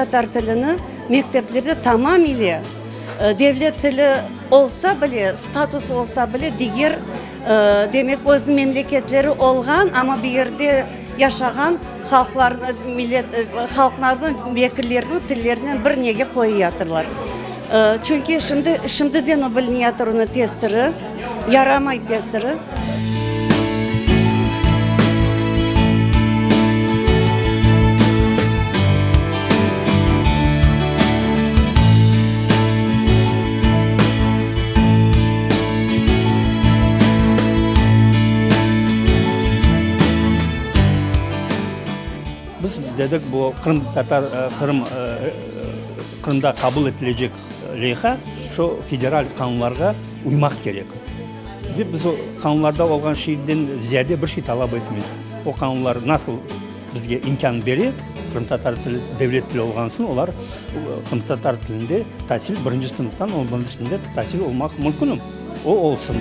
Qırımtatar tilini mekteplerde tamamile devlet tili olsa bile, status olsa bile, diger, demek, öz memleketleri olğan, amma bu yerde yaşağan halqlarnı, millet, halqlarnıñ vekilleriniñ tillerinen bir nege qoyuyatırlar. Çünki şimdi, şimdiden o bilineyatır onıñ tesiri, yaramay tesiri. Biz dedik, bu qırımtatar, Qırım, Qırımda qabul etilecek leyha şu federal qanunlarğa uymaq kerek. Ve biz o qanunlarda olğan şeyden ziyade bir şey talap etmeymiz. O qanunlar nasıl bizge imkân bere, qırımtatar tili devlet tili olğan soñ, olar qırımtatar tilinde tasil birinci sınıftan on birinci sınıfta tasil olmaq mümkün, o olsun.